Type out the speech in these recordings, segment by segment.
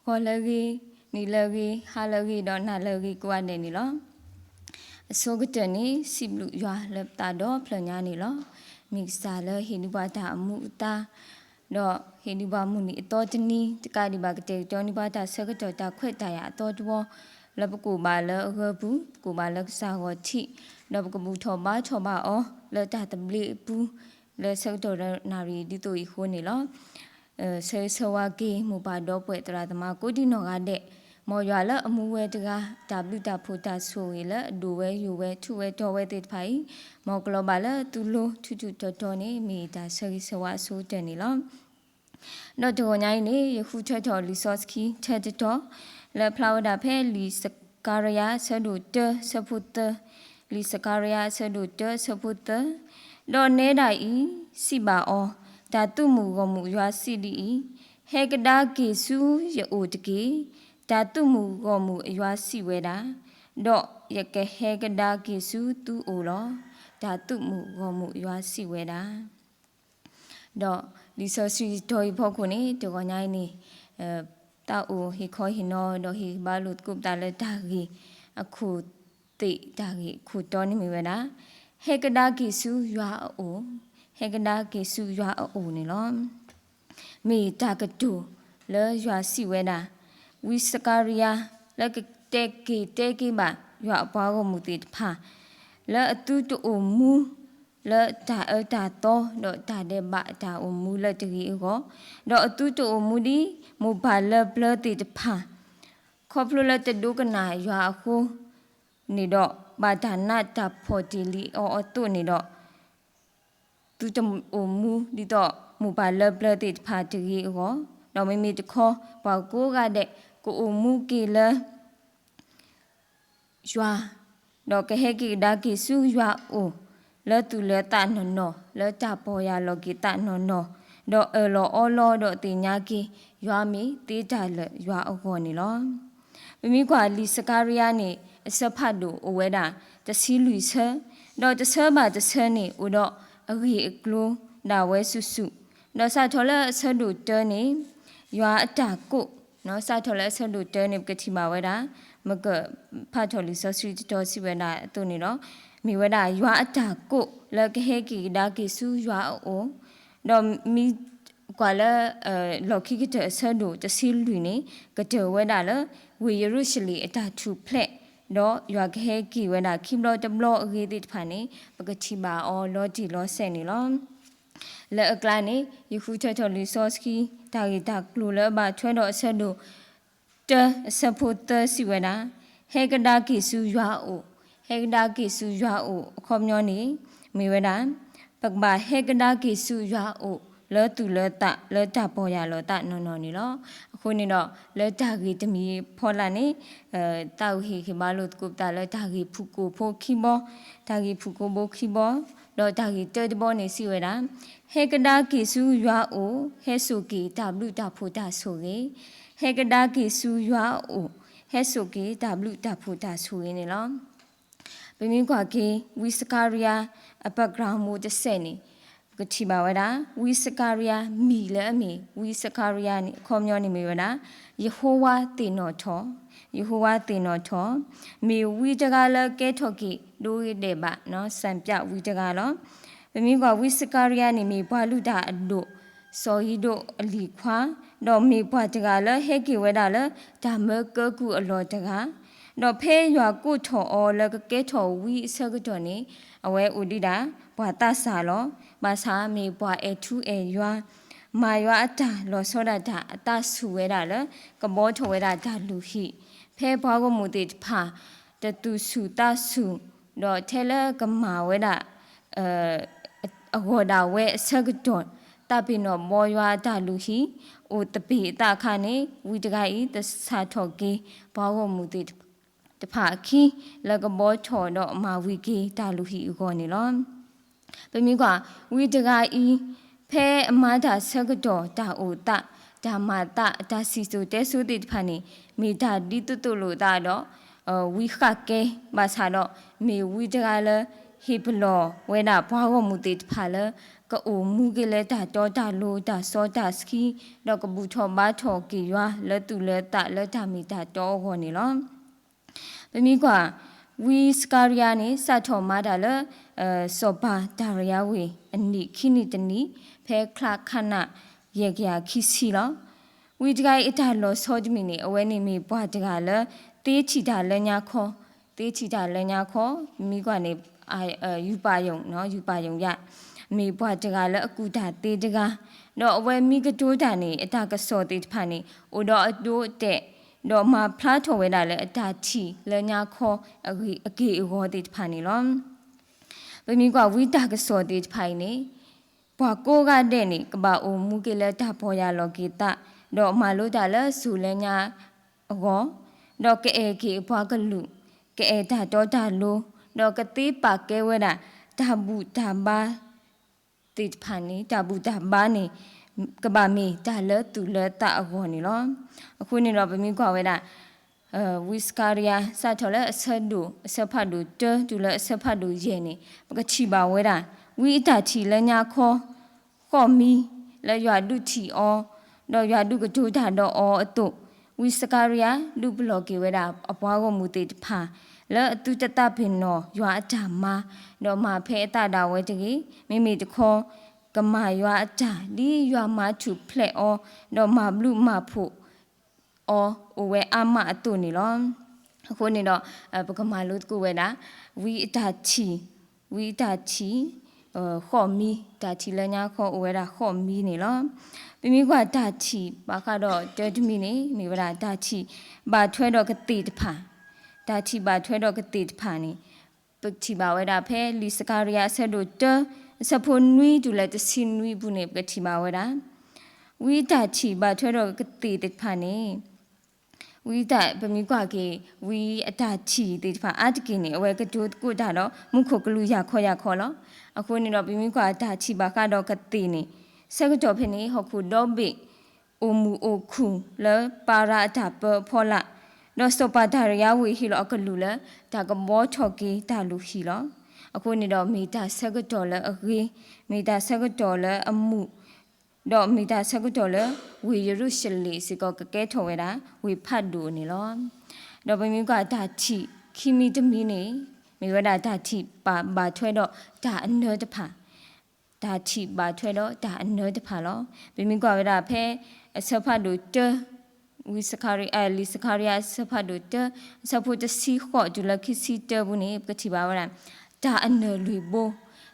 ဂီၤလၢအဂ့ၤ, နံၤလၢအဂ့ၤ, ဟါလၢအဂ့ၤ ဒီးနၤလၢအဂ့ၤကိးဂၤဒဲးန့ၣ်လီၤ. အဆိကတၢၢ်န့ၣ် စံးဘျုးယွၤလၢပသးဒီဖျၢၣ်ညါန့ၣ်လီၤ. မ့ၢ်ကစၢ်လၢဟ့ၣ်ဒုးပှၤတၢ်အမူအဒါ ဒီးဟ့ၣ်ဒုးပှၤမုၢ်နံၤအသီတနံၤ တကးဒံးဘၣ် ကတဲာ်ကတီၤန့ၢ်ပှၤတၢ်ဆၢကတီၢ်တၢ်ခွဲးတၢ်ယာ်အသီတဝီ လၢပကိးဘၣ်လၢအဂၢၤပူၤ, ပကိးဘၣ်လၢကစၢ်ဂီၤထံး, ဒီးပကဘူၣ်ထီၣ်ဘါထီၣ်ဘၣ်အီၤ လၢတၢ်သဘျ့အပူၤ လၢဆၢကတီၢ်လၢနၣ်ရံၣ်ဒ်သိးအံၤအဃိန့ၣ်လီၤ. ဆၢဂ့ၤဆၢဝါက့ၤ မိၢ်ပၢ်ဒီပုၢ်ဝဲၢ်သရၣ်သမါကိးဒံနီၢ်ဂၤဒဲး, မ်ယွၤလၢအမူဝဲတဂၤ တၢ်ဘျုးတၢ်ဖှိၣ်တၢ်ဆိၣ်ဂ့ၤလၢအဒိၣ်ဝဲယိာ်ဝဲထူးဝဲတီၤဝဲသ့ၣ်တဖၣ်အံၤ, မ်ကလီၤဘၣ်လၢသုလိၤထူးထူးတီၤတီၤန့ၣ် မ့ၢ်တၢ်ဆၢဂ့ၤဆၢဝါအဆိကတၢၢ်န့ၣ်လီၤ. ဒီးတဂီၤညါအံၤန့ၣ် ယဃုထၢထီၣ်လံာ်စီဆှံထဲတတီၤ လၢအဖျါဝဲဒၣ်ဖဲလံာ်စကၤရယၤ အဆၢဒိၣ်တၢ အဆၢဖိသၢ, လံာ်စကၤရယၤ အဆၢဒိၣ်တၢ အဆၢဖိသၢ, ဒီးနဲဒၣ်အံၤ စံးဘၣ်အီၤ, တၢ်သုးမုၢ်ဂီၢ်မုၢ်ယွၤစံးဒ်အံၤ, ဟဲကဒါက့ၤဆူယအိၣ်တက့ၢ်, တၢ်သုးမုၢ်ဂီၢ်မုၢ်အယွၤစံးဝဲဒၣ်, ဒီးယကဟဲကဒါက့ၤဆူသုအိၣ်လီၤ. တၢ်သုးမုၢ်ဂီၢ်မုၢ်ယွၤစံးဝဲဒၣ် ဒီးလံာ်စီဆှံတီၤအံၤဖီခိၣ်န့ၣ် တဂီၤညါအံၤန့ၣ် သးအိၣ်ဟ့ၣ်ခီဟ့ၣ်နီၤ ဒီးဟ့ၣ်ဘါလိာ်သကိးပသးလၢတၢ်ဂ့ၢ်အခိၣ်သ့ၣ်တၢ်ဂ့ၢ်အခိၣ်တီန့ၣ်မ့ၢ်ဝဲဒၣ် ဟဲကဒါက့ၤဆူယွၤအအိၣ်, ဟဲကဒါက့ၤဆူယွၤအအိၣ်န့ၣ်လီၤ. မ့ၢ်တၢ်ကတိၤလၢယွၤစံးဝဲဒၣ်, ဝံစကၤရယၤ လၢကတဲက့ၤတဲက့ၤဘၣ်ယွၤအပှၤဂီၢ်မုၢ်သ့ၣ်တဖၣ် လၢအသုတအိၣ်မူ လၢတၢ်အၢတၢ်သီ ဒီးတၢ်ဒဲးဘးတၢ်အိၣ်မူလၢတဂ့ၤအဂီၢ်, ဒီးအသုတအိၣ်မူဒ်မိၢ်ပၢ်လၢပျၢၤသ့ၣ်တဖၣ် ခီဖျိလၢတဒိကနၣ်ယွၤအဃိန့ၣ်ဒီး ဘၣ်တၢ်နးတၢ်ဖှီၣ်တ့ၢ်လံအီၤအသိးန့ၣ်ဒီး သုတအိၣ်မူဒ်သိးမိၢ်ပၢ်လၢပျၢၤသ့ၣ်တဖၣ်တဂ့ၤအဂီၢ်, ဒီးမ့မ့ၢ်တခီ ပှၤကိးဂၤဒဲး ကအိၣ်မူက့ၤလၢ ယွၤ, ဒီးကဟဲက့ၤကဒါက့ၤဆူယွၤအအိၣ် လၢသူၣ်လၢသးနီၢ်နီၢ်, လၢတၢ်ပီၢ်ယၢ်လီၤက့ၤသးနီၢ်နီၢ်, ဒီးအၢၣ်လီၤအီလီၤဒီးသ့ၣ်ညါက့ၤ ယွၤမ့ၢ်သ့တၢ်လၢာ်ယွၤအဂီၢ်န့ၣ်လီၤ. ပမ့ၢ်ကွၢ်လံာ်စကၤရယၤန့ၣ် အဆၢဖးဒိၣ်အိၣ်ဝဲဒၣ် တဆံလွံၢ်ဆၢ, ဒီးတဆၢဘၣ်တဆၢန့ၣ် အိၣ်ဒီးအဂ့ၢ်အကျိၤဒၣ်ဝဲစုာ်စုာ်, ဒီးစးထီၣ်လၢအဆၢဒိၣ်တၢန့ၣ် ယွၤအတၢ်ကိး စးထီၣ်လၢအဆၢဒိၣ်တၢန့ၣ် ပကထံၣ်ဘၣ်ဝဲဒၣ် မ့ၢ်ကဖးထီၣ်လံာ်စီဆှံတတီၤစံးဝဲဒၣ်အသိးန့ၣ်ဒီး မ့ၢ်ဝဲဒၣ်ယွၤအတၢ်ကိးလၢကဟဲက့ၤကဒါက့ၤဆူယွၤအအိၣ်, ဒီးမ့ၢ်ကွၢ်လၢ လီၢ်ခံကတၢၢ်အဆၢဒိၣ်တဆံလွံၢ်န့ၣ် ကတၢၢ်ဝဲဒၣ်လၢ ဝ့ၢ်ယရူၤၡလ့ၣ်အတၢ်ထူၣ်ဖျဲး, ဒီးယွၤကဟဲက့ၤဝဲဒၣ်ခံဘျီတဘျီအဂ့ၢ်သ့ၣ်တဖၣ်န့ၣ် ပကထံၣ်ဘၣ်အီၤလီၤတံၢ်လီၤဆဲးန့ၣ်လီၤ. လၢအကျါန့ၣ် ယဃုထၢထီၣ်လံာ်စီဆှံ တၢ်ဂ့ၢ်တၢ်ကျိၤလၢအဘၣ်ထွဲဒီးအဆၢဒိၣ် တၢ အဆၢဖိသၢစံးဝဲဒၣ်, ဟဲကဒါက့ၤဆူယွၤအအိၣ်, ဟဲကဒါက့ၤဆူယွၤအအိၣ်အခီပညီန့ၣ် မ့ၢ်ဝဲဒၣ် ပကဘၣ်ဟဲကဒါက့ၤဆူယွၤအအိၣ် လၢသူၣ်လၢသးလၢတၢ်ပီၢ်ယၢ်လီၤသးနီၢ်နီၢ်န့ၣ်လီၤ. အဃိန့ၣ်ဒီး လၢတၢ်ဂ့ၢ်တမံၤဖီလာ်န့ၣ် သးအိၣ်ဟ့ၣ်ဂံၢ်ဘါလိာ်သကိးပသးလၢတၢ်ဂ့ၢ်ဖုၣ်ကိာ်ဖိခံဘီ, တၢ်ဂ့ၢ်ဖုၣ်ကိာ်ဖိခံဘီ, ဒီးတၢ်ဂ့ၢ်တၢတဘီန့ၣ်စံးဝဲဒၣ်, ဟဲကဒါက့ၤဆူယွၤအအိၣ် ဟဲစိာ်က့ၤတၢ်ဘျုးတၢ်ဖှိၣ်တၢ်ဆိၣ်ဂ့ၤ, ဟဲကဒါက့ၤဆူယွၤအအိၣ် ဟဲစိာ်က့ၤတၢ်ဘျုးတၢ်ဖှိၣ်တၢ်ဆိၣ်ဂ့ၤန့ၣ်လီၤ. ပမ့ၢ်ကွၢ်က့ၤ ဝံစကၤရယၤ အ background မိၢ်တစဲးန့ၣ် ပကထံၣ်ဘၣ်ဝဲဒၣ် ဝံစကၤရယၤ မံၤလၢအမ့ၢ် ဝံစကၤရယၤန့ၣ် အခီပညီန့ၣ်မ့ၢ်ဝဲဒၣ် ယဟိဝၤသ့ၣ်နီၣ်ထီၣ်, ယဟိဝၤသ့ၣ်နီၣ်ထီၣ်, မ့ၢ်ဝံတဂၤလၢကဲထီၣ်က့ၤ ဒိဂ့ၤဒဲးဘး စံးပြဝံတဂၤလီၤ. ပမ့ၢ်ကွၢ်ဝံစကၤရယၤန့ၣ် မ့ၢ်ပှၤလုၢ်တၢ်အဒိၣ် စီၤဟံးဒိၣ်အလံၤခွါ, ဒီးမ့ၢ်ပှၤတဂၤလၢဟဲက့ၤဝဲဒၣ်လၢ တၢ်မၢကၢကုၢ်အလီၢ်တဂၤ, ဒီးဖဲယွၤကိးထီၣ်အီၤလၢကကဲထီၣ်ဝံအဆၢကတီၢ်န့ၣ် အဝဲအိၣ်ဒံးဒၣ် ပှၤသးစၢ်လီၤ. ဘၣ်ဆၣ်မ့ၢ်ပှၤအဲၣ်ထူအဲၣ်ယွၤ, မၤယွၤအတၢ်လီၤဆီဒၣ်တၢ် အသးဆူၣ်ဝဲဒၣ်လၢ ကဘှီထီၣ်ဝဲဒၣ်တၢ်လုၢ်ဟံၣ်, ဖဲပှၤဂီၢ်မုၢ်သ့ၣ်တဖၣ် တသူၣ်ဆူၣ်သးဆူၣ်, ဒီးထဲလၢကမၤဝဲဒၣ် အဂီၢ်ဒၣ်ဝဲအဆၢကတီၢ် သးပ့ၤနီၣ်ဘှီယွၤအတၢ်လုၢ်ဟံၣ် အိၣ်သပ့ၤအသးအခါန့ၣ် ဝံတဂၤအံၤ သဆၣ်ထီၣ်က့ၤ ပှၤဂီၢ်မုၢ်သ့ၣ်တဖၣ်အခံ လၢကဘှီထီၣ်ဒီးမၤဝံၤက့ၤတၢ်လုၢ်ဟံၣ်အဂီၢ်န့ၣ်လီၤ. ပမ့ၢ်ကွၢ် ဝံတဂၤအံၤ ဖဲအမၤတၢ်ဆၢကတီၢ် တၢ်အိၣ်သး, တၢ်မၤသး, တၢ်စံၣ်စိၤတဲစိၤသ့ၣ်တဖၣ်န့ၣ် မ့ၢ်တၢ်ဒ်သိးသိးလိာ်သးဒီး ဝံဃၣ်ကဲ, ဘၣ်ဆၣ်ဒီး မ့ၢ်ဝံတဂၤလၢ ဟ့ၣ်ပလီၢ်ဝဲဒၣ်ပှၤဂီၢ်မုၢ်သ့ၣ်တဖၣ်လၢ ကအိၣ်မူက့ၤလၢတၢ်တီတၢ်လိၤ တၢ်စီတၢ်ဆှံ, ဒီးကဘူၣ်ထီၣ်ဘါထီၣ်က့ၤယွၤလၢသူၣ်လၢသးလၢတၢ်မ့ၢ်တၢ်တီအဂီၢ်န့ၣ်လီၤ. ပမ့ၢ်ကွၢ် ဝံစကၤရယၤန့ၣ် စးထီၣ်မၤတၢ်လၢ စီၤပၤဒၤရယၤဝ့ၢ်အနံၣ်ခံနံၣ်တနံၣ် ဖဲချါခါနး ယဲၢ်ကယၤခံဆံလီၤ. ဝံတဂၤအံၤအတၢ်လီၤဆီတမံၤန့ၣ် အဝဲန့ၣ်မ့ၢ်ပှၤတဂၤလၢ သ့ထံၣ်တၢ်လၢညါခီ, သ့ထံၣ်တၢ်လၢညါခီ, ပမ့ၢ်ကွၢ်န့ၣ် ယူပၢ်ယုၢ်, ယူပၢ်ယုၢ်ယၤ, မ့ၢ်ပှၤတဂၤလၢအကူၣ်တၢ်သ့တဂၤ, ဒီးအဝဲမံကတိၤတၢ်န့ၣ် အတၢ်ကစီၣ်သ့ၣ်တဖၣ်န့ၣ် အိၣ်ဒီးအဒိအတဲာ်, ဒီးမၤဖျါထီၣ်ဝဲဒၣ်လၢအတၢ်ထံၣ်လၢညါခီ အဂ့ၢ်အဂီၢ်သ့ၣ်တဖၣ်န့ၣ်လီၤ. ပမ့ၢ်ကွၢ်ဝံတၢ်ကစီၣ်သ့ၣ်တဖၣ်အံၤန့ၣ် ပှၤကိးဂၤဒဲးန့ၣ် ကဘၣ်အိၣ်မူက့ၤလၢတၢ်ပီၢ်ယၢ်လီၤက့ၤသး, ဒီးမၤလိတၢ်လၢစိၤလၢညါအဂီၢ်, ဒီးကအဲၣ်က့ၤအပှၤကလုာ်, ကအဲၣ်တၢ်တီတၢ်လိၤ, ဒီးကသ့ပာ်ကဲဝဲဒၣ် တၢ်ဘူၣ်တၢ်ဘါ သ့ၣ်တဖၣ်န့ၣ် တၢ်ဘူၣ်တၢ်ဘါန့ၣ် ကဘၣ်မ့ၢ်တၢ်လၢသူၣ်လၢသးအဂီၢ်န့ၣ်လီၤ. အဃိန့ၣ်ဒီးပမ့ၢ်ကွၢ်ဝဲဒၣ် ဝံစကၤရယၤ စးထီၣ်လၢအဆၢဒိၣ် အဆၢဖးဒိၣ်တၢ တုၤလၢအဆၢဖးဒိၣ်ယဲၢ်န့ၣ် ပကထံၣ်ဘၣ်ဝဲဒၣ် ဝံအတၢ်ထံၣ်လၢညါခီ ဃိးမံၤ လၢယွၤဒုးထံၣ်အီၤ, ဒီးယွၤဒုးကတိၤတၢ်ဒီးအီၤအသိး, ဝံစကၤရယၤ ဒုးပလီၢ်က့ၤဝဲဒၣ်အပှၤဂီၢ်မုၢ်သ့ၣ်တဖၣ် လၢအသုတသးပ့ၤနီၣ်ယွၤအတၢ်မၤ, ဒီးမၤဖဲအသးဒၣ်ဝဲတဂ့ၤ, မ့မ့ၢ်တခီ ကမၤယွၤအတၢ် ဒ်ယွၤမၤထူၣ်ဖျဲးအီၤ, ဒီးမၤဘျုးမၤဖှိၣ် အီၤအိၣ်ဝဲအါမးအသိးန့ၣ်လီၤ. အဃိန့ၣ်ဒီး ပကမၤလိသကိးဝဲဒၣ် ဝံအတၢ်ထံၣ်, ဝံအတၢ်ထံၣ် ဃိးမံၤ, တၢ်ထံၣ်လၢညါခီအိၣ်ဝဲဒၣ်ဃိးမံၤန့ၣ်လီၤ. ပမ့ၢ်ကွၢ်တၢ်ထံၣ်ဘၣ်ဃးဒီးတၢတမံၤန့ၣ် မ့ၢ်ဝဲဒၣ်တၢ်ထံၣ်ဘၣ်ထွဲဒီးကသ့ၣ်တဖၣ်, တၢ်ထံၣ်ဘၣ်ထွဲဒီးကသ့ၣ်တဖၣ်န့ၣ် ပထံၣ်ဘၣ်ဝဲဒၣ်ဖဲလံာ်စကၤရယၤအဆၢဒိၣ်တၢ အဆၢဖိနွံတုၤလၢတဆံနွံအပူၤန့ၣ် ပကထံၣ်ဘၣ်ဝဲဒၣ် ဝံအတၢ်ထံၣ်ဘၣ်ထွဲဒီးကသ့ၣ်သ့ၣ်တဖၣ်န့ၣ် ဝံတၢ် ပမ့ၢ်ကွၢ်က့ၤ ဝံအတၢ်ထံၣ်သ့ၣ်တဖၣ်အါတက့ၢ်န့ၣ် အဝဲကတိၤသကိးတၢ်ဒီးမူခိၣ်ကလူးယၤခီယၤခီလီၤ. အဃိန့ၣ်ဒီး ပမ့ၢ်ကွၢ်တၢ်ထံၣ်ဘၣ်ဃးဒီးကသ့ၣ်န့ၣ် ဆၢကတီၢ်ဖဲန့ၣ် ဟီၣ်ခိၣ်ဒီဘ့ၣ် အိၣ်မုာ်အိၣ်ခုၣ်လၢပၤရၤအတၢ်ပၢအဖီလာ်, ဒီးစီၤပၤဒၤရယၤဝ့ၢ်ဟ့ၣ်လီၤအကလူးလၢ တၢ်ကဘှီထီၣ်က့ၤတၢ်လုၢ်ဟံၣ်လီၤ. အဃိန့ၣ်ဒီး မ့ၢ်တၢ်ဆၢကတီၢ်လၢအဂ့ၤ, မ့ၢ်တၢ်ဆၢကတီၢ်လၢအမုာ်, ဒီးမ့ၢ်တၢ်ဆၢကတီၢ်လၢ ဝ့ၢ်ယရူၤၡလ့ၣ်စ့ၢ်ကီးကကဲထီၣ်ဝဲဒၣ် ဝ့ၢ်ဖးဒိၣ်န့ၣ်လီၤ. ဒီးပမ့ၢ်ကွၢ်တၢ်ထံၣ်ခံမံၤတမံၤန့ၣ် မ့ၢ်ဝဲဒၣ်တၢ်ထံၣ်ဘၣ်ထွဲဒီးတၢ်အနၢတဖၣ် တၢ်ထံၣ်ဘၣ်ထွဲဒီးတၢ်အနၢတဖၣ်လီၤ. ပမ့ၢ်ကွၢ်ဝဲဒၣ်ဖဲ အဆၢဖးဒိၣ်တၢ ဝံစခါရံ, လံာ်စခါရယၤ အဆၢဖးဒိၣ်တၢ အဆၢဖိတဆံဃိးတုၤလၢခံဆံတၢပူၤန့ၣ် ပကထံၣ်ဘၣ်ဝဲဒၣ် တၢ်အနၢၣ်လွံၢ်ဘိ,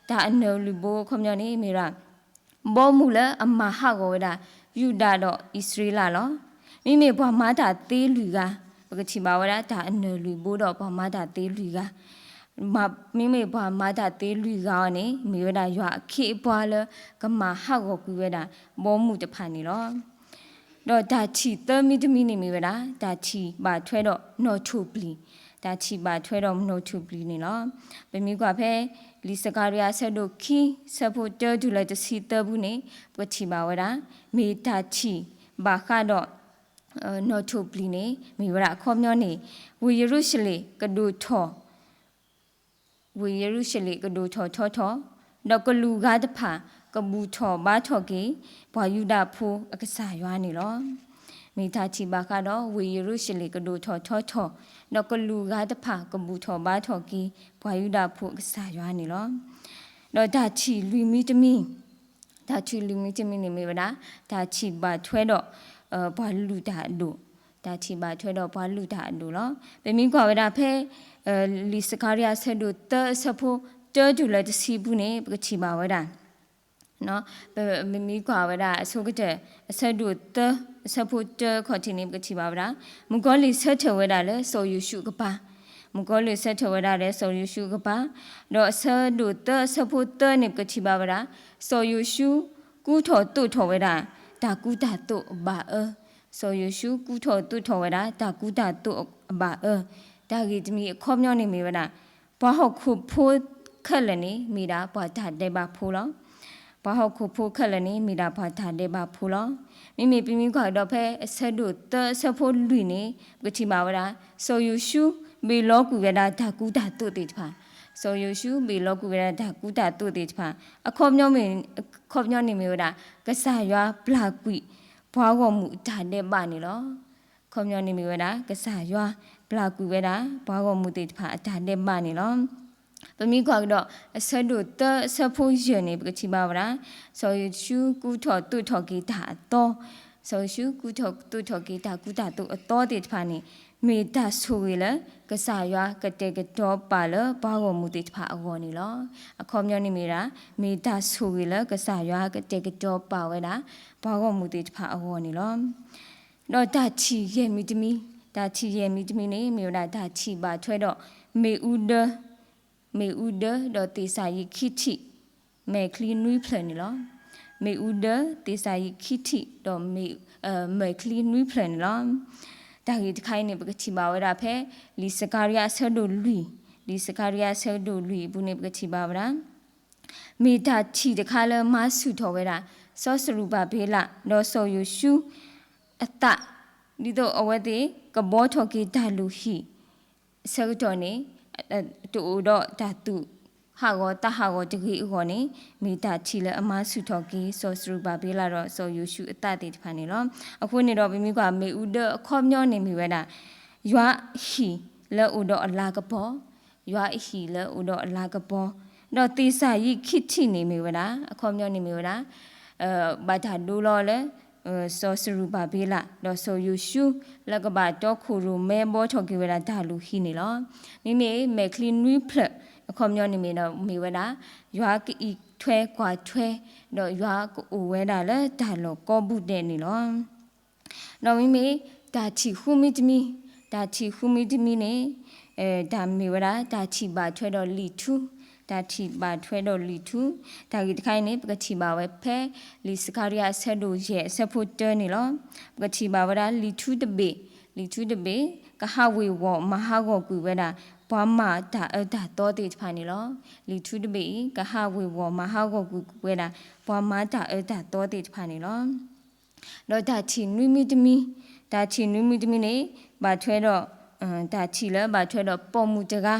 တၢ်အနၢၣ်လွံၢ်ဘိအခီပညီန့ၣ် မ့ၢ်ဝဲဒၣ် ဘီမုၢ်လၢအမၤဟးဂီၤဝဲဒၣ် ယူဒၤဒီးအံၣ်စရ့လးလီၤ. မ့မ့ၢ်ပှၤမၤတၢ်သ့လွံၢ်ဂၤ, ပကထံၣ်ဘၣ်ဝဲဒၣ် တၢ်အနၢၣ်လွံၢ်ဘိဒီးပှၤမၤတၢ်သ့လွံၢ်ဂၤ, မ့မ့ၢ်ပှၤမၤတၢ်သ့လွံၢ်ဂၤအံၤန့ၣ် မ့ၢ်ဝဲဒၣ်ယွၤအခ့အပှၤလၢကမၤဟးဂီၤကွံာ်ဝဲဒၣ် ဘီမုၢ်တဖၣ်န့ၣ်လီၤ. ဒီးတၢ်ထံၣ်သၢမံၤတမံၤန့ၣ်မ့ၢ်ဝဲဒၣ် တၢ်ထံၣ်ဘၣ်ထွဲဒီးနီၣ်ထိၣ်ပျံၤ, တၢ်ထံၣ်ဘၣ်ထွဲဒီးနီၣ်ထိၣ်ပျံၤန့ၣ်လီၤ. ပမ့ၢ်ကွၢ်ဖဲ လံာ်စကၤရယၤ အဆၢဒိၣ်ခံ အဆၢဖိတၢတုၤလၢတဆံသၢပူၤန့ၣ် ပကထံၣ်ဘၣ်ဝဲဒၣ် မ့ၢ်တၢ်ထံၣ်ဘၣ်ဃးဒီး နီၣ်ထိၣ်ပျံၤန့ၣ် မ့ၢ်ဝဲဒၣ်အခီပညီန့ၣ် ဝ့ၢ်ယရူၤၡလ့ၣ်ကဒိၣ်ထီၣ် ဝ့ၢ်ယရူၤၡလ့ၣ်ကဒိၣ်ထီၣ်ထီထီၣ်, ဒီးကလူးဂၤတဖၣ်ကဘူၣ်ထီၣ်ဘါထီၣ်က့ၤ ပှၤယူဒၤဖိအကစၢ်ယွၤန့ၣ်လီၤ. မ့ၢ်တၢ်ထံၣ်ဘၣ်ဃးဒီး ဝ့ၢ်ယရူၤၡလ့ၣ်ကဒိၣ်ထီၣ်ထီထီၣ်, ဒီးကလူးဂၤတဖၣ်ကဘူၣ်ထီၣ်ဘါထီၣ်က့ၤ ပှၤယူဒၤဖိအကစၢ်ယွၤန့ၣ်လီၤ. ဒီးတၢ်ထံၣ်လွံၢ်မံၤတမံၤ တၢ်ထံၣ်လွံၢ်မံၤတမံၤန့ၣ်မ့ၢ်ဝဲဒၣ် တၢ်ထံၣ်ဘၣ်ထွဲဒီး ပှၤလုၢ်တၢ်အဒိၣ်, တၢ်ထံၣ်ဘၣ်ထွဲဒီးပှၤလုၢ်တၢ်အဒိၣ်လီၤ. ပမ့ၢ်ကွၢ်ဝဲဒၣ်ဖဲ လံာ်စကၤရယၤ အဆၢဒိၣ်သၢ အဆၢဖိတၢတုၤလၢတဆံပူၤန့ၣ် ပကထံၣ်ဘၣ်ဝဲဒၣ် ပမ့ၢ်ကွၢ်ဝဲဒၣ်အဆိကတၢၢ် အဆၢဒိၣ်သၢ အဆၢဖိတၢခီၣ်ထံးန့ၣ် ပကထံၣ်ဘၣ်ဝဲဒၣ် မုၣ်ကီၤလံၢ်ဆၢထၢၣ်ဝဲဒၣ်လၢစီၤယိၤၡူအကပၤ, မုၣ်ကီၤလံၢ်ဆၢထၢၣ်ဝဲဒၣ်လၢစီၤယိၤၡူအကပၤ, ဒီးအဆၢဒိၣ်သၢ အဆၢဖိသၢန့ၣ် ပကထံၣ်ဘၣ်ဝဲဒၣ် စီၤယိၤၡူကူထီၣ်သိးထီၣ်ဝဲဒၣ် တၢ်ကူတၢ်သိးအဘၣ်အၢ, စီၤယိၤၡူကူထီၣ်သိးထီၣ်ဝဲဒၣ် တၢ်ကူတၢ်သိးအဘၣ်အၢ, တၢ်ဂ့ၢ်တမံၤအခီပညီန့ၣ်မ့ၢ်ဝဲဒၣ် ပှၤဟီၣ်ခိၣ်ဖိခဲလၢာ်န့ၣ် မ့ၢ်ဒၣ်ပှၤတၢ်ဒဲးဘးဖိလီၤ. ပှၤဟီၣ်ခိၣ်ဖိခဲလၢာ်န့ၣ် မ့ၢ်ဒၣ်ပှၤတၢ်ဒဲးဘးဖိလီၤ. မ့မ့ၢ်ပမ့ၢ်ကွၢ်ကဒီးဖဲအဆၢဒိၣ်သၢ အဆၢဖိလွံၢ်န့ၣ် ပကထံၣ်ဘၣ်ဝဲဒၣ် စီၤယိၤၡူဘ့ၣ်လီကွံာ်ဝဲဒၣ်တၢ်ကူတၢ်သိးသ့ၣ်တဖၣ်, စီၤယိၤၡူဘ့ၣ်လီၤကွံာ်ဝဲဒၣ်တၢ်ကူတၢ်သိးသ့ၣ်တဖၣ်, အခီပညီမ့ၢ်, အခီပညီန့ၣ်မ့ၢ်ဝဲဒၣ် ကစၢ်ယွၤပျၢ်ကွံာ်ပှၤဂီၢ်မုၢ်အတၢ်ဒဲးဘးန့ၣ်လီၤ. အခီပညီန့ၣ်မ့ၢ်ဝဲဒၣ် ကစၢ်ယွၤပျၢ်ကွံာ်ဝဲဒၣ် ပှၤဂီၢ်မုၢ်သ့ၣ်တဖၣ်အတၢ်ဒဲးဘးန့ၣ်လီၤ. ပမ့ၢ်ကွၢ်ကဒီး အဆၢဒိၣ်သၢအဆၢဖိယဲၢ်န့ၣ် ပကထံၣ်ဘၣ်ဝဲဒၣ် စီၤယိၤၡူကူထီၣ်သိးထီၣ်က့ၤတၢ်အသီ, စီၤယိၤၡူကူထီၣ်သိးထီၣ်က့ၤတၢ်ကူတၢ်သိးအသီသ့ၣ်တဖၣ်န့ၣ် မ့ၢ်တၢ်ဆိၣ်ဂ့ၤလၢ ကစၢ်ယွၤကတဲာ်ကတီၤပာ်လၢပှၤဂီၢ်မုၢ်သ့ၣ်တဖၣ်အဂီၢ်န့ၣ်လီၤ. အခီပညီန့ၣ်မ့ၢ်ဝဲဒၣ် မ့ၢ်တၢ်ဆိၣ်ဂ့ၤလၢကစၢ်ယွၤကတဲာ်ကတီၤပာ်ဝဲဒၣ် ပှၤဂီၢ်မုၢ်သ့ၣ်တဖၣ်အဂီၢ်န့ၣ်လီၤ. ဒီးတၢ်ထံၣ်ယဲၢ်မံၤတမံၤ, တၢ်ထံၣ်ယဲၢ်မံၤတမံၤန့ၣ် မ့ၢ်ဝဲဒၣ်တၢ်ထံၣ်ဘၣ်ထွဲဒီး မ့ၣ်အူဒၢ မ့ၣ်အူဒၢဒီးသ့ၣ်စၤယံးခံထံၣ် မဲာ်ချံနွံဖျၢၣ်န့ၣ်လီၤ. မ့ၣ်အူဒၢ သ့ၣ်စၤယံးခံထံၣ်ဒီး မဲာ်ချံနွံဖျၢၣ်န့ၣ်လီၤ. တၢ်ဂ့ၢ်တခါအံၤန့ၣ် ပကထံၣ်ဘၣ်ဝဲဒၣ်ဖဲ လံာ်စကၤရယၤအဆၢဒိၣ်လွံၢ်, လံာ်စကၤရယၤအဆၢဒိၣ်လွံၢ်အပူၤန့ၣ် ပကထံၣ်ဘၣ်ဝဲဒၣ် မ့ၢ်တၢ်ထံၣ်တခါလၢမၤဆူၣ်ထီၣ်ဝဲဒၣ် စီၤစရူၤဘၤဘ့လး ဒီးစီၤယိၤၡူအသး, ဒ်သိးအဝဲသ့ၣ်ကဘှီထီၣ်က့ၤတၢ်လုၢ်ဟံၣ် အဆၢကတီၢ်န့ၣ် တအိၣ်ဒီးတၢ်သူၣ်ဟးဂီၤသးဟးဂီၤတဂ့ၤအဂီၢ်န့ၣ် မ့ၢ်တၢ်ထံၣ်လၢအမၤဆူၣ်ထီၣ်က့ၤ စီၤစရူၤဘၤဘ့လးဒီးစီၤယိၤၡူအသးသ့ၣ်တဖၣ်န့ၣ်လီၤ. အဃိန့ၣ်ဒီး ပမ့ၢ်ကွၢ်မ့ၣ်အူဒၢအခီပညီန့ၣ်မ့ၢ်ဝဲဒၣ် ယွၤအဟံၣ်လၢအိၣ်ဒီးအလၤကပီၤ, ယွၤအဟံၣ်လၢအိၣ်ဒီးအလၤကပီၤ, ဒီးသ့ၣ်စၤယံးခံထံၣ်န့ၣ်မ့ၢ်ဝဲဒၣ် အခီပညီန့ၣ်မ့ၢ်ဝဲဒၣ် ဘၣ်တၢ်ဒိလီၤလၢ စီၤစရူၤဘၤဘ့လး ဒီးစီၤယိၤၡူ လၢကဘၣ်တီခိၣ်ရိၣ်မဲဘှီထီၣ်က့ၤဝဲဒၣ်တၢ်လုၢ်ဟံၣ်န့ၣ်လီၤ. မ့မ့ၢ်မဲာ်ချံနွံဖျၢၣ် အခီပညီန့ၣ်မ့ၢ်ဒီး မ့ၢ်ဝဲဒၣ် ယွၤကအံးထွဲကွၢ်ထွဲ ဒီးယွၤကအိၣ်ဝဲဒၣ်လၢတၢ်လီၢ်ကိးပူၤဒဲးန့ၣ်လီၤ. ဒီးမ့မ့ၢ်တၢ်ထံၣ်ဃုမံၤတမံၤ, တၢ်ထံၣ်ဃုမံၤတမံၤန့ၣ် တၢ်မ့ၢ်ဝဲဒၣ် တၢ်ထံၣ်ဘၣ်ထွဲဒီးလံာ်ထူ, တၢ်ထံၣ်ဘၣ်ထွဲဒီးလံာ်ထူ, တၢ်ဂ့ၢ်တခါအံၤန့ၣ် ပကထံၣ်ဘၣ်ဝဲဖဲ လံာ်စကၤရယၤအဆၢဒိၣ်ယဲၢ်အဆၢဖိတၢန့ၣ်လီၤ. ပကထံၣ်ဘၣ်ဝဲဒၣ်လံာ်ထူတဘ့ၣ်, လံာ်ထူတဘ့ၣ် ကဟးဝ့ၤဝီၤမၤဟးဂီၤကွံာ်ဝဲဒၣ် ပှၤမၤတၢ်အၢတၢ်သီသ့ၣ်တဖၣ်န့ၣ်လီၤ. လံာ်ထူတဘ့ၣ်အံၤ ကဟးဝ့ၤဝီၤမၤဟးဂီၤကွံာ်ဝဲဒၣ် ပှၤမၤတၢ်အၢတၢ်သီသ့ၣ်တဖၣ်န့ၣ်လီၤ. ဒီးတၢ်ထံၣ်နွံမံၤတမံၤ, တၢ်ထံၣ်နွံမံၤတမံၤန့ၣ် ဘၣ်ထွဲဒီး တၢ်ထံၣ်လၢဘၣ်ထွဲဒီးပိာ်မုၣ်တဂၤ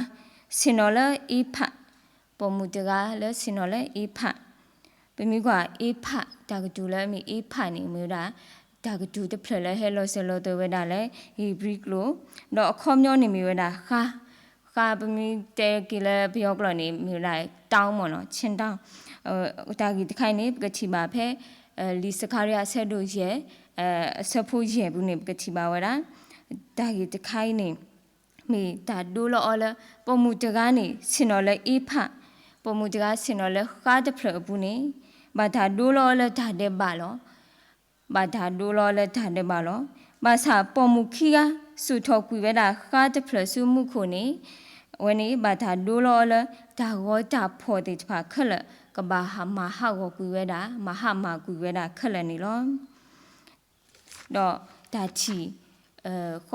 ဆ့ၣ်နီၤလၢအ့ဖး, ပိာ်မုၣ်တဂၤလၢဆ့ၣ်နီၤလၢအ့ဖး, ပမ့ၢ်ကွၢ်အ့ဖး တၢ်ကတိၤလၢအမ့ၢ်အ့ဖးန့ၣ် မ့ၢ်ဝဲဒၣ် တၢ်ကတိၤတဖျၢၣ်လၢဟဲလီၤစၢၤလီၤသွဲၣ်ဝဲဒၣ်လၢ ဧ့ၤဘြံၤကျိာ်, ဒီးအခီပညီန့ၣ်မ့ၢ်ဝဲဒၣ်ဃါ, ဃါပမ့ၢ်တဲက့ၤလၢပယီၤကျိာ်န့ၣ် မ့ၢ်ဝဲဒၣ် တောင် မ့ၢ်နီၤ ချင်းတောင်, တၢ်ဂ့ၢ်တခါအံၤန့ၣ် ပကထံၣ်ဘၣ်ဖဲ လံာ်စကၤရယၤအဆၢဒိၣ်ယဲၢ် အဆၢဖိယဲၢ်ပူၤန့ၣ် ပကထံၣ်ဘၣ်ဝဲဒၣ် တၢ်ဂ့ၢ်တခါအံၤန့ၣ် မ့ၢ်တၢ်ဒိလီၤအီၤလၢ ပိာ်မုၣ်တဂၤန့ၣ် ဆ့ၣ်နီၤလၢအ့ဖး, ပိာ်မုၣ်တဂၤဆ့ၣ်နီၤလၢဃါတဖျၢၣ်အပူၤန့ၣ် ဘၣ်တၢ်ဒိလီၤအီၤလၢတၢ်ဒဲးဘးလီၤ. ဘၣ်တၢ်ဒိလီၤအီၤလၢတၢ်ဒဲးဘးလီၤ. ဘၣ်ဆၣ်ပိာ်မုၣ်ခံဂၤ စိာ်ထီၣ်ကွံာ်ဝဲဒၣ်ဃါတဖျၢၣ်ဆူမူခိၣ်န့ၣ် အဝဲန့ၣ် ဘၣ်တၢ်ဒိလီၤအီၤလၢတၢ်ဂီၤတၢ်ဖီၣ်သ့ၣ်တဖၣ်ခဲလၢာ် ကဘၣ်မၤဟးဂီၤကွံာ်ဝဲဒၣ် မၤဟးမၤကွံာ်ဝဲဒၣ်ခဲလၢာ်န့ၣ်လီၤ. ဒီးတၢ်ထံၣ် ဃိး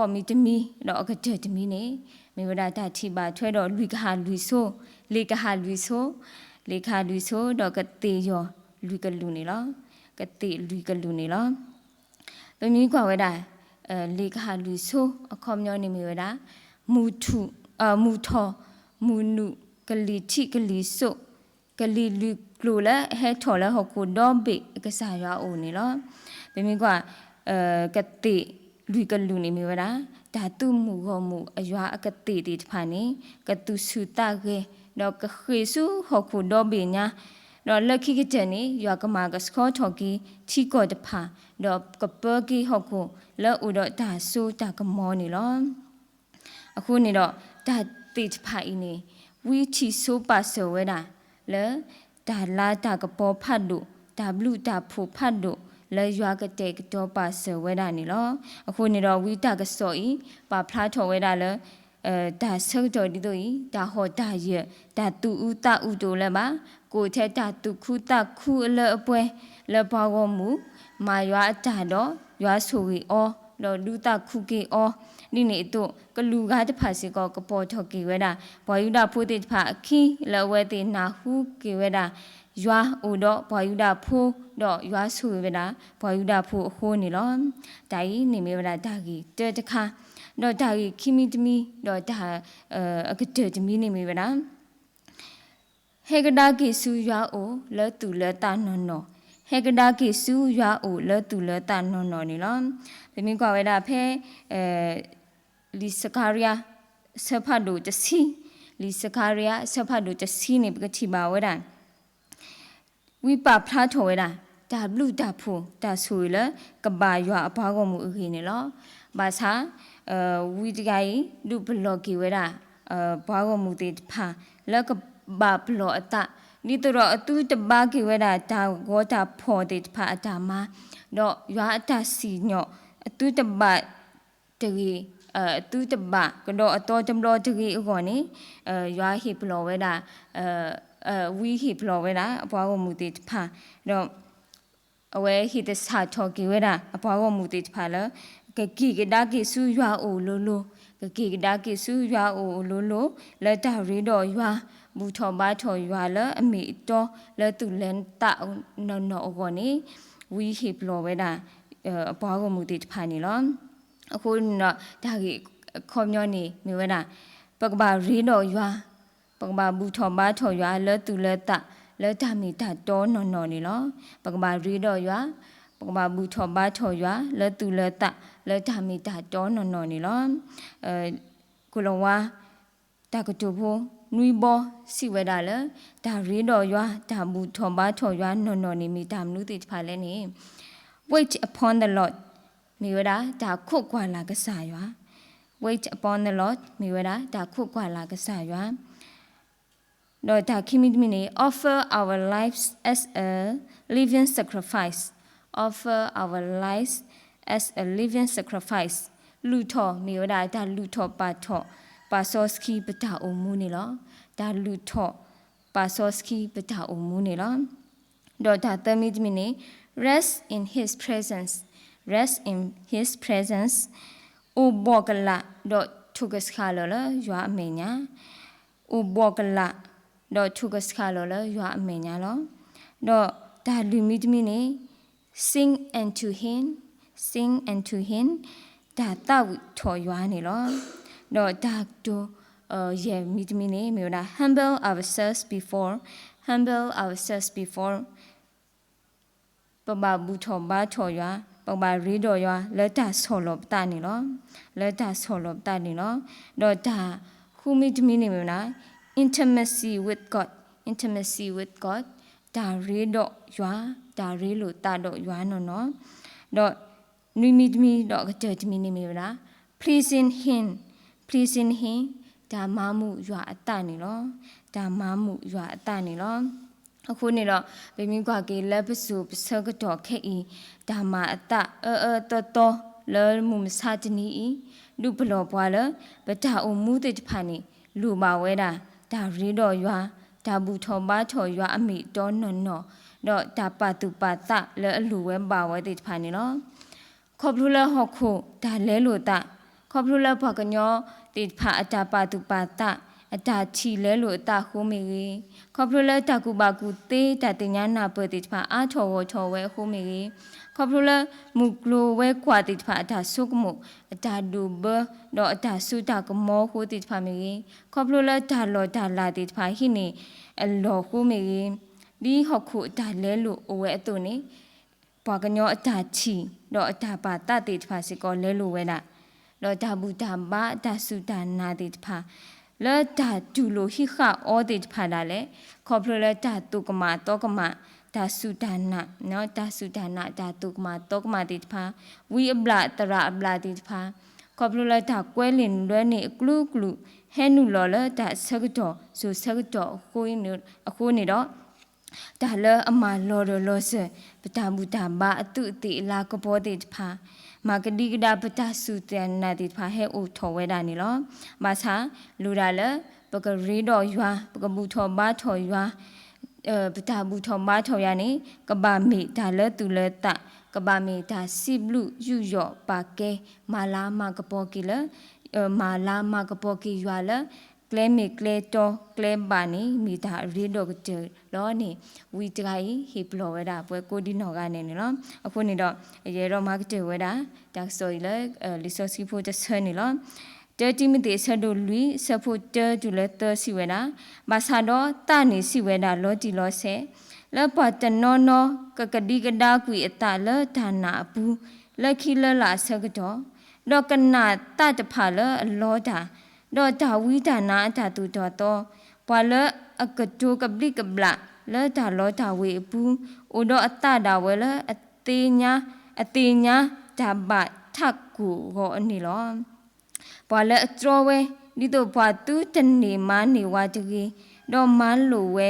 မံၤတမံၤ ဒီးအကတၢၢ်တမံၤန့ၣ် မ့ၢ်ဝဲဒၣ်တၢ်ထံၣ်ဘၣ်ထွဲဒီးလွံၢ်ကဟၣ်လွံၢ်ဆိ, လ့ၣ်ကဟၣ်လွံၢ်ဆိ, လ့ၣ်ကဟၣ်လွံၢ်ဆိ ဒီးကသ့ၣ်ယီၤလွံၢ်ကလုာ်န့ၣ်လီၤ. ကသ့ၣ်လွံၢ်ကလုာ်န့ၣ်လီၤ. ပမ့ၢ်ကွၢ်ဝဲဒၣ် လ့ၣ်ကဟၣ်လွံၢ်ဆိ အခီပညီန့ၣ်မ့ၢ်ဝဲဒၣ် မုၢ်ထီၣ်, မုၢ်ထီၣ်, မုၢ်နုာ်, ကလံၤထံးကလံၤစိး, ကလံၤလွံၢ်ကျိာ်လၢအဟဲထီၣ်လၢဟီၣ်ခိၣ်ဒီဘ့ၣ်အကစၢ်ယွၤအအိၣ်န့ၣ်လီၤ. ပမ့ၢ်ကွၢ် ကသ့ၣ်လွံၢ်ကလုာ်န့ၣ်မ့ၢ်ဝဲဒၣ် တၢ်သုးမုၢ်ဂီၢ်မုၢ်အယွၤအကသ့ၣ်သ့ၣ်တဖၣ်န့ၣ် ကသူၣ်ဆူၣ်သးဂဲၤ ဒီးကဃ့ၢ်ဆူဟီၣ်ခိၣ်ဒီဘ့ၣ်ညါ, ဒီးလၢခံကတၢၢ်န့ၣ် ယွၤကမၤကဆှီထီၣ်က့ၤထံကီၢ်တဖၣ် ဒီးကပၢက့ၤဟီၣ်ခိၣ်လၢအိၣ်ဒီးတၢ်စိတၢ်ကမီၤန့ၣ်လီၤ. အဃိန့ၣ်ဒီး တၢ်သ့ၣ်တဖၣ်အံၤန့ၣ် ဝံထံၣ်ဆိပာ်စၢၤဝဲဒၣ် လၢ တၢ်လၤတၢ်ကပီၤဖးဒိၣ် တၢ်ဘျုးတၢ်ဖှိၣ်ဖးဒိၣ် လၢယွၤကတဲာ်ကတီၤပာ်စၢၤဝဲဒၣ်န့ၣ်လီၤ. အဃိန့ၣ်ဒီး ဝံတၢ်ကစီၣ်အံၤ ပာ်ဖျါထီၣ်ဝဲဒၣ်လၢ တၢ်ဆၢကတီၢ်ဒ်သိးအံၤ တၢ်ဟီၣ်တၢ်ယၢၢ် တၢ်သူၣ်အုးသးအုးတအိၣ်လၢၤဘၣ်, ကအိၣ်ထဲတၢ်သူၣ်ခုသးခုအလၢအပှဲၤ လၢပှၤဂီၢ်မုၢ် မၤယွၤအတၢ်ဒီး ယွၤဆိၣ်ဂ့ၤအီၤ ဒီးဒုးသးခုက့ၤအီၤ, ဒ်န့ၣ်အသိး ကလူးဂၤတဖၣ်စ့ၢ်ကီး ကပိာ်ထီၣ်က့ၤဝဲဒၣ် ပှၤယူဒၤဖိသ့ၣ်တဖၣ်အခံ လၢအဝဲသ့ၣ်နၢ်ဟူက့ၤဝဲဒၣ် ယွၤအိၣ်ဒီးပှၤယူဒၤဖိ ဒီးယွၤဆိၣ်ဂ့ၤဝဲဒၣ် ပှၤယူဒၤဖိအဃိန့ၣ်လီၤ. တၢ်အံၤန့ၣ်မ့ၢ်ဝဲဒၣ်တၢ်ဂ့ၢ်တၢတခါ, ဒီးတၢ်ဂ့ၢ်ခံမံၤတမံၤ ဒီးတၢ် အကတၢၢ်တမံၤန့ၣ်မ့ၢ်ဝဲဒၣ် ဟဲကဒါက့ၤဆူယွၤအိၣ်လၢသူၣ်လၢသးနီၢ်နီၢ်, ဟဲကဒါက့ၤဆူယွၤအိၣ်လၢသူၣ်လၢသးနီၢ်နီၢ်န့ၣ်လီၤ. ပမ့ၢ်ကွၢ်ဝဲဒၣ်ဖဲ လံာ်စကၤရံယါ အဆၢဖးဒိၣ်တဆံ, လံာ်စကၤရံယါ အဆၢဖးဒိၣ်တဆံန့ၣ် ပကထံၣ်ဘၣ်ဝဲဒၣ် ဝံပာ်ဖျါထီၣ်ဝဲဒၣ် တၢ်ဘျုးတၢ်ဖှိၣ်တၢ်ဆိၣ်ဂ့ၤလၢ ကဘၣ်ယွၤအပှၤဂီၢ်မုၢ်အဂ့ၢ်န့ၣ်လီၤ. ဘၣ်ဆၣ် ဝံတဂၤအံၤ ဒုးပလီၢ်က့ၤဝဲဒၣ် ပှၤဂီၢ်မုၢ်သ့ၣ်တဖၣ် လၢကဘၣ်ပလီၢ်အသး ဒ်သိးဒီးအသုတဘၣ်က့ၤဝဲဒၣ် တၢ်ဂီၤတၢ်ဖီၣ်သ့ၣ်တဖၣ်အတၢ်မၤ, ဒီးယွၤအတၢ်စံၣ်ညီၣ် အသုတဘၣ်တဂ့ၤ, အသုတဘၣ်ကဒီးအသီတဘျီတဂ့ၤအဂီၢ်န့ၣ် ယွၤဟ့ၣ်ပလီၢ်ဝဲဒၣ် ဝံဟ့ၣ်ပလီၢ်ဝဲဒၣ် အပှၤဂီၢ်မုၢ်သ့ၣ်တဖၣ်, ဒီး အဝဲဟ့ၣ်သဆၣ်ထီၣ်က့ၤဝဲဒၣ် အပှၤဂီၢ်မုၢ်သ့ၣ်တဖၣ်လၢ ကက့ၤကဒါက့ၤဆူယွၤအိၣ်လိၤလိၤ, ကက့ၤကဒါက့ၤဆူယွၤအိၣ်လိၤလိၤ လၢတၢ်ရ့ဒီးယွၤ ဘူၣ်ထီၣ်ဘါထီၣ်ယွၤလၢအမ့ၢ်အတီ လၢသူၣ်လၢသးနီၢ်နီၢ်အဂီၢ်န့ၣ် ဝံဟ့ၣ်ပလီၢ်ဝဲဒၣ် အပှၤဂီၢ်မုၢ်သ့ၣ်တဖၣ်န့ၣ်လီၤ. အဃိန့ၣ်ဒီး တၢ်ဂ့ၢ်အခီပညီန့ၣ်မ့ၢ်ဝဲဒၣ် ပကဘၣ်ရ့ဒီးယွၤ, ပကဘၣ်ဘူၣ်ထီၣ်ဘါထီၣ်ယွၤလၢသူၣ်လၢသး လၢတၢ်မ့ၢ်တၢ်တီနီၢ်နီၢ်န့ၣ်လီၤ. ပကဘၣ်ရ့ဒီးယွၤ, ပကဘၣ်ဘူၣ်ထီၣ်ဘါထီၣ်ယွၤလၢသူၣ်လၢသး လၢတၢ်မ့ၢ်တၢ်တီနီၢ်နီၢ်န့ၣ်လီၤ. ကိၤလၤဝါ တၢ်ကတိၤဖိ နွံဘီစံးဝဲဒၣ်လၢ တၢ်ရ့ဒီးယွၤ တၢ်ဘူၣ်ထီၣ်ဘါထီၣ်ယွၤနီၢ်နီၢ်န့ၣ် မ့ၢ်တၢ်မနုၤသ့ၣ်တဖၣ်လဲၣ်န့ၣ် Wait upon the Lord မ့ၢ်ဝဲဒၣ် တၢ်ခိးကွၢ်လၢ်ကစၢ်ယွၤ, Wait upon the Lord မ့ၢ်ဝဲဒၣ် တၢ်ခိးကွၢ်လၢ်ကစၢ်ယွၤ ဒီးတၢ်ခံမံၤတမံၤန့ၣ် offer our lives as a living sacrifice, offer our lives as a living sacrifice လုၢ်ထီၣ်မ့ၢ်ဝဲဒၣ် တၢ်လုၢ်ထီၣ်ပာ်ထီၣ် ပာ်စီဆှံပတၢ်အိၣ်မူန့ၣ်လီၤ. တၢ်လုၢ်ထီၣ်ပာ်စီဆှံပတၢ်အိၣ်မူန့ၣ်လီၤ. ဒီးတၢ်သၢမံၤတမံၤန့ၣ် rest in his presence, rest in his presence အိၣ်ဘှီၣ်ကလာ်ဒီးထိၣ်ကဆှီလီၤလၢယွၤအမဲာ်ညါ, အိၣ်ဘှီၣ်ကလာ်ဒီးထိၣ်ကဆှီလီၤလၢယွၤအမဲာ်ညါလီၤ. ဒီးတၢ်လွံၢ်မံၤတမံၤန့ၣ် sing unto him, sing unto him တၢ်သးဝံၣ်ထီၣ်ယွၤန့ၣ်လီၤ. ဒီးတၢ်ကတိၤ ယဲၢ်မံၤတမံၤန့ၣ် မ့ၢ်ဝဲဒၣ် humble ourselves before, humble ourselves before ပဘၣ်ဘူၣ်ထီၣ်ဘါထီၣ်ယွၤ, ပကဘၣ်ရ့ဒီးယွၤ လၢတၢ်ဆီၣ်လီၤပသးန့ၣ်လီၤ. လၢတၢ်ဆီၣ်လီၤပသးန့ၣ်လီၤ. ဒီးတၢ်ဃုမံၤတမံၤန့ၣ်မ့ၢ်ဝဲဒၣ် intimacy with God, intimacy with God တၢ်ရ့ဒီးယွၤ, တၢ်ရ့လိာ်သးဒီးယွၤနီၢ်နီၢ်, ဒီးနွံမံၤတမံၤဒီးကတၢၢ်တမံၤန့ၣ်မ့ၢ်ဝဲဒၣ် pleasing him, pleasing him တၢ်မၤမုာ်ယွၤအသးန့ၣ်လီၤ. တၢ်မၤမုာ်ယွၤအသးန့ၣ်လီၤ. အဃိန့ၣ်ဒီး ပမ့ၢ်ကွၢ်က့ၤလၢပစိၤပဆၢကတီၢ်ခဲအံၤ တၢ်မၤအသးအၢအၢသီသီလၢမုၢ်မဆါတနံၤအံၤ ဒုးပလီၢ်ပှၤလၢ ပတၢ်အိၣ်မူသ့ၣ်တဖၣ်န့ၣ် လိၣ်ဘၣ်ဝဲဒၣ် တၢ်ရ့ဒီးယွၤ, တၢ်ဘူၣ်ထီၣ်ဘါထီၣ်ယွၤအမ့ၢ်အတီနီၢ်နီၢ်, ဒီးတၢ်ပာ်သူၣ်ပာ်သးလၢအလိၣ်ဝဲဘၣ်ဝဲသ့ၣ်တဖၣ်န့ၣ်လီၤ. ခီဖျိလၢဟီၣ်ခိၣ်တၢ်လဲလိာ်သး, ခီဖျိလၢပှၤကညီသ့ၣ်တဖၣ်အတၢ်ပာ်သူၣ်ပာ်သး, အတၢ်ထံၣ်လဲလိာ်အသးအဃိမ့ၢ်ဂ့ၤ, ခီဖျိလၢတၢ်ကူၣ်ဘၣ်ကူၣ်သ့တၢ်သ့ၣ်ညါနၢ်ပၢၢ်သ့ၣ်တဖၣ်အါထီၣ်ဂီၢ်ထီၣ်ဝဲအဃိမ့ၢ်ဂ့ၤ, ခီဖျိလၢမုၢ်ကျိၤဝဲၤကွာ်သ့ၣ်တဖၣ်အတၢ်ဆိကမိၣ်, အတၢ်ဒိၣ်ဘၢ, ဒီးအတၢ်စိတၢ်ကမီၤအဃိသ့ၣ်တဖၣ်မ့ၢ်ဂ့ၤ, ခီဖျိလၢတၢ်လီၢ်တၢ်လၤသ့ၣ်တဖၣ်ဟံးန့ၢ်အလီၢ်အဃိမ့ၢ်ဂ့ၤ, ဒ်ဟီၣ်ခိၣ်အတၢ်လဲလိာ်အိၣ်ဝဲအသိးန့ၣ် ပှၤကညီအတၢ်ထံၣ် ဒီးအတၢ်ပာ်သးသ့ၣ်တဖၣ်စ့ၢ်ကီးလဲလိာ်ဝဲဒၣ်, ဒီးတၢ်ဘူၣ်တၢ်ဘါအတၢ်စူၢ်တၢ်နာ်သ့ၣ်တဖၣ် လၢတၢ်တူၢ်လိာ်ဟံးဃာ်အီၤသ့ၣ်တဖၣ်ဒၣ်လဲာ်, ခီဖျိလၢတၢ်သိၣ်ကမၣ်သီကမၣ်, တၢ်စူၢ်တၢ်နာ်, တၢ်စူၢ်တၢ်နာ် တၢ်သိၣ်ကမၣ်သီကမၣ်သ့ၣ်တဖၣ်, ဝံအဘျၣ်သရၣ်အဘျၣ်သ့ၣ်တဖၣ်, ခီဖျိလၢတၢ်ကွဲလ့ၣ်နုာ်လၢန့ၣ်အကျိၤအကျိၤ ဟဲနုာ်လီၤလၢတၢ်ဆၢကတီၢ်စိၤဆၢကတီၢ်အဃိန့ၣ်ဒီး တၢ်လၢအမၤလီၤဒီးလီၤစၢၤ ပတၢ်ဘူၣ်တၢ်ဘါအသူးအသ့ၣ်အလၤကပီၤသ့ၣ်တဖၣ်, မၤကဒံကဒါပတၢ်စူၢ်တၢ်နာ်သ့ၣ်တဖၣ်ဟဲအိၣ်ထီၣ်ဝဲဒၣ်န့ၣ်လီၤ. ဘၣ်ဆၣ် လိၣ်ဒၣ်လၢ ပကရ့ဒီးယွၤ, ပကဘူၣ်ထီၣ်ဘါထီၣ်ယွၤ, ပတၢ်ဘူၣ်ထီၣ်ဘါထီၣ်ယွၤန့ၣ် ကဘၣ်မ့ၢ်တၢ်လၢသူၣ်လၢသး, ကဘၣ်မ့ၢ်တၢ်စံးဘျုးယူးယီၣ်ပာ်ကဲ, မၤလၤမၤကပီၤက့ၤလၢ မၤလၤမၤကပီၤက့ၤယွၤလၢ ကျဲမ့ၢ်ကျဲတီကျဲဘၣ်န့ၣ် မ့ၢ်တၢ်အရ့ဒီးကတၢၢ်လီၤန့ၣ် ဝံတဂၤအံၤ ဟ့ၣ်ပလီၢ်ဝဲဒၣ်ပှၤကိးဒံနီၢ်ဂၤန့ၣ်န့ၣ်လီၤ. အဃိန့ၣ်ဒီး ယအဲၣ်ဒိးမၤကတၢၢ်ဝဲဒၣ် တၢ်ကစီၣ်အံၤလၢ လံာ်စီဆှံဖိတဆၢန့ၣ်လီၤ. တၢတံၤမသ့း အဆၢဒိၣ်လွံၢ် အဆၢဖိတၢတုၤလၢသၢစံးဝဲဒၣ်, ဘၣ်ဆၣ်ဒီးသးန့ၣ်စံးဝဲဒၣ်လီၤတံၢ်လီၤဆဲး, လၢပှၤတနီၤနီၤကကဒံကဒါကွံာ်အသးလၢတၢ်နာ်အပူၤ လၢခံလၢလာ်အဆၢကတီၢ်, ဒီးကနာ်သးတဖၣ်လၢအလီတၢ်, ဒီးတၢ်ဝံတၢ်နါအတၢ်သိၣ်တၢ်သီ, ပှၤလၢအကတိၤကဘျံးကဘျၣ်လၢတၢ်လီတၢ်ဝ့ၤအပူၤ, အိၣ်ဒီးအသးဒၣ်ဝဲလၢ အသ့ၣ်ညါ, အသ့ၣ်ညါတၢ်ဘၣ်ထးကိၢ်ဂီၤအန့ၣ်လီၤ. ပှၤလၢအတြီဝဲ, ဒ်သိးပှၤသုတန့ၢ်မၤန့ၢ်ဝဲတဂ့ၤ, ဒီးမၤလိာ်ဝဲ,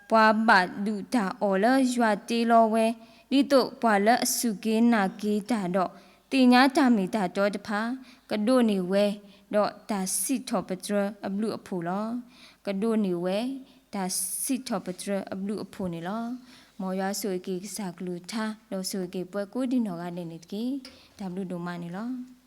ပှၤဘၣ်ဒုးတၢ်အီၣ်လၢယွၤတ့လီၤဝဲ, ဒ်သိးပှၤလၢအစူၢ်က့ၤနာ်က့ၤတၢ်ဒီး သ့ၣ်ညါတၢ်မ့ၢ်တၢ်တီတဖၣ်, ကဒိးန့ၢ်ဝဲ, ဒီးတၢ်စံးထီၣ်ပတြၢၤအဘျုးအဖှိၣ်လီၤ. ကဒိးန့ၢ်ဝဲ, တၢ်စံးထီၣ်ပတြၢၤအဘျုးအဖှိၣ်န့ၣ်လီၤ. မ်ယွၤဆိၣ်ဂ့ၤက့ၤကစၢ်ကလုၢ်ကထါ, ဒီးဆိၣ်ဂ့ၤက့ၤပှၤကိးဒံနီၢ်ဂၤဒဲးန့ၣ်တက့ၢ်. တၢ်ဘျုးဒိၣ်မးန့ၣ်လီၤ.